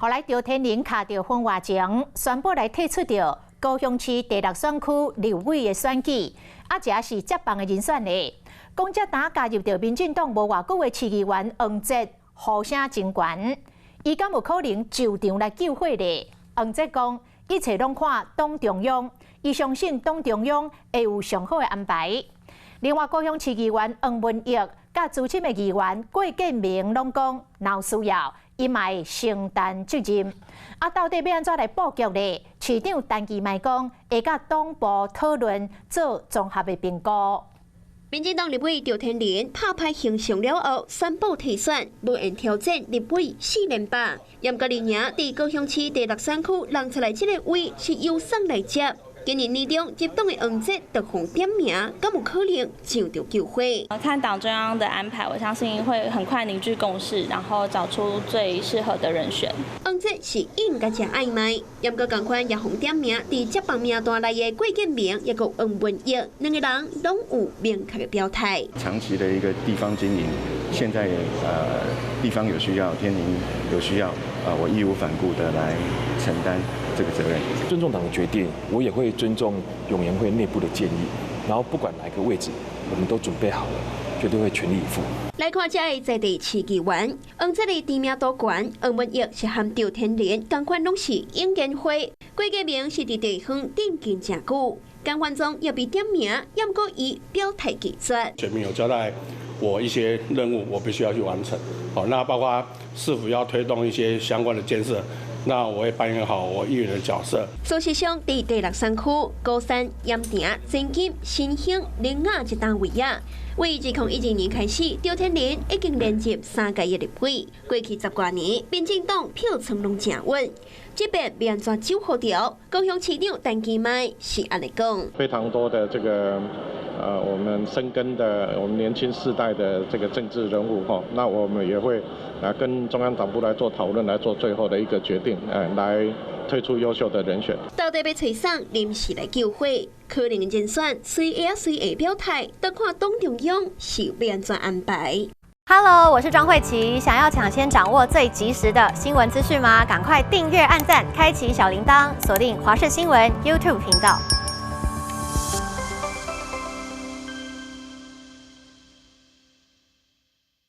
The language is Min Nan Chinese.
予來趙天麟跤著分外前，宣布來退出著高雄市第六選區立委的選舉，啊，這是接棒的人選咧。講這呾加入著民進黨無偌久的市議員黃捷呼聲真懸，伊敢有可能就場來救火咧？黃捷講，一切攏看黨中央，伊相信黨中央會有上好的安排。另外，高雄市議員黃文益佮資深的議員郭建明攏講，若有需要，伊嘛會承擔責任。啊，到底欲按怎來布局咧？市長陳其邁講，會佮黨部討論做綜合的評估。民進黨立委趙天麟拍歹形象了後，宣布退選，無緣挑戰立委四連霸。嚴格而言，佇高雄市第六選區讓出來這个位是由送來接。今年年中入黨的黃捷就予點名，敢有可能上場救火？看黨中央的安排，我相信會很快凝聚共識，然後找出最適合的人選。黃捷是應該誠曖昧，毋過仝款也予點名，佇接棒名單內的郭建明，抑閣黃文益兩个人攏有明確的表態。長期的一個地方經營，現在地方有需要，天寧有需要，啊，我義無反顧的來承擔這個責任。尊重黨的決定，我也會尊重湧言會內部的建議。然後不管哪個位置，我們都準備好了，絕對會全力以赴。來看這个在地市議員，黃捷的知名度懸，黃文益是和趙天麟仝款攏是湧言會，郭建明是佇地方鎮經誠久，江環中也被點名，毋過伊表態拒絕。選民有交代我一些任務，我必須要去完成。好，那包括市府要推動一些相關的建設。那我會扮演好我議員的角色。事實上，佇第六選區、鼓山、鹽埕、前金、新興、苓雅這單位仔，為2012年開始，趙天麟已經連任三屆的立委。過去十多年，民進黨票倉攏誠穩。這擺欲按怎走予著，高雄市長陳其邁是按呢講。非常多的這個，我們深耕的，我們年輕世代的這個政治人物，哈，那我們也會啊跟中央黨部來做討論，來做最後的一個決定，來推出優秀的人選。到底欲揣誰臨時來救火？可能的人選隨會隨會表態，著看黨中央是欲按怎安排。 Hello，我是莊慧琪，想要搶先掌握最及時的新聞資訊嗎？趕快訂閱、按讚、開啟小鈴鐺，鎖定華視新聞 YouTube 頻道。